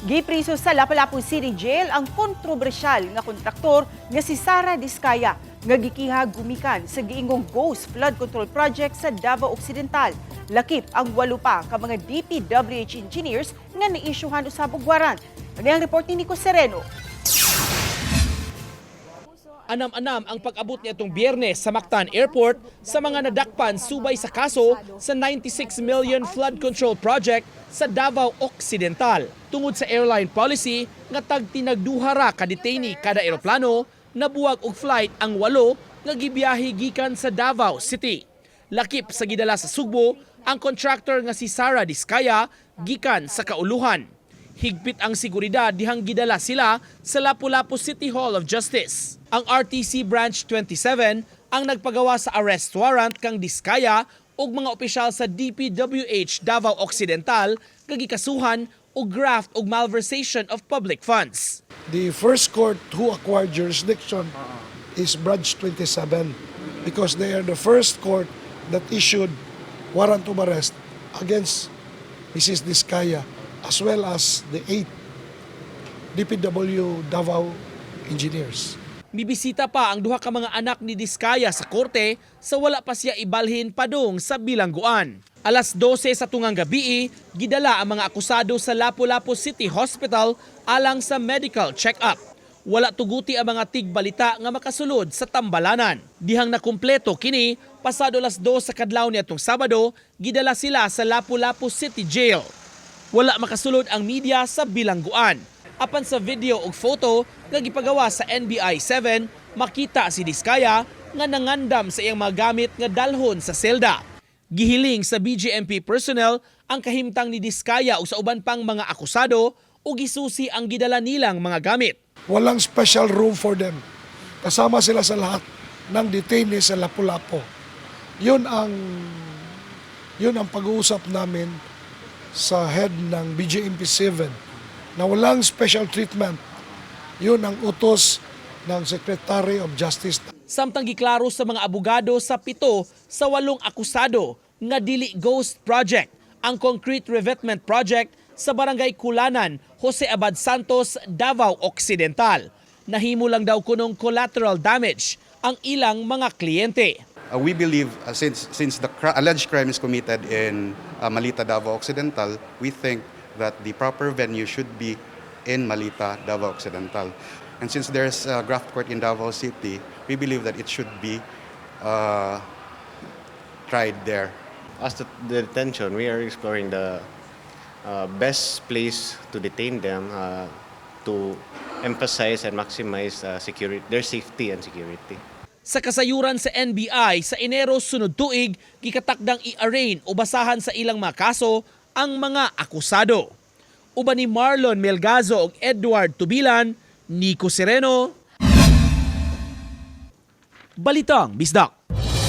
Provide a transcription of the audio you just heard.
Gipriso sa Lapu-Lapu City Jail ang kontrobersyal nga kontraktor nga si Sara Diskaya nga gikiha gumikan sa giingong Ghost Flood Control Project sa Davao Occidental. Lakip ang walo pa ka mga DPWH engineers nga naisyuhan usab og warrant. Ano ang report ni Nico Sereno? Anam-anam ang pag-abot niadtong Biyernes sa Mactan Airport sa mga nadakpan subay sa kaso sa 96 million flood control project sa Davao Occidental. Tungod sa airline policy nga tag tinagduha ra ka detainee kada eroplano, nabuwag og flight ang walo nga gibiyahe gikan sa Davao City. Lakip sa gidala sa Sugbo ang contractor nga si Sara Diskaya gikan sa kauluhan. Higpit ang seguridad dihang gidala sila sa Lapu-Lapu City Hall of Justice. Ang RTC Branch 27 ang nagpagawa sa arrest warrant kang Diskaya ug mga opisyal sa DPWH Davao Occidental nga gikasuhan og graft ug malversation of public funds. The first court who acquired jurisdiction is Branch 27 because they are the first court that issued warrant of arrest against Mrs. Diskaya as well as the eight DPW Davao engineers. Mibisita pa ang duha ka mga anak ni Diskaya sa korte sa wala pa siya ibalhin padung sa bilangguan. Alas 12 sa tungang gabi, gidala ang mga akusado sa Lapu-Lapu City Hospital alang sa medical check-up. Wala tuguti ang mga tigbalita nga makasulod sa tambalanan. Dihang nakumpleto kini, pasado alas 2 sa kadlaw niadtong Sabado, gidala sila sa Lapu-Lapu City Jail. Wala makasulod ang media sa bilangguan. Apan sa video ug photo nga gipagawa sa NBI 7, makita si Diskaya nga nangandam sa iyang mga gamit nga dalhon sa selda. Gihiling sa BJMP personnel ang kahimtang ni Diskaya ug sa uban pang mga akusado ug gisusi ang gidala nilang mga gamit. Walang special room for them. Kasama sila sa lahat ng detainees sa Lapu-Lapu. Yun ang pag-uusap namin sa head ng BJMP 7 na walang special treatment. Yun ang utos ng Secretary of Justice. Samtang giklaro sa mga abogado sa pito sa walong akusado nga dili ghost project ang concrete revetment project sa Barangay Kulanan, Jose Abad Santos, Davao Occidental. Nahimo lang daw kunong collateral damage ang ilang mga kliyente. We believe since the alleged crime is committed in Malita, Davao Occidental, we think that the proper venue should be in Malita, Davao Occidental. And since there's a graft court in Davao City, we believe that it should be tried there. As to the detention, we are exploring the best place to detain them to emphasize and maximize security, their safety and security. Sa kasayuran sa NBI, sa Enero sunod tuig, gikatakdang i-arraign o basahan sa ilang mga kaso ang mga akusado. Uban ni Marlon Melgazo ug Edward Tubilan, Nico Sereno, Balitang Bisdak.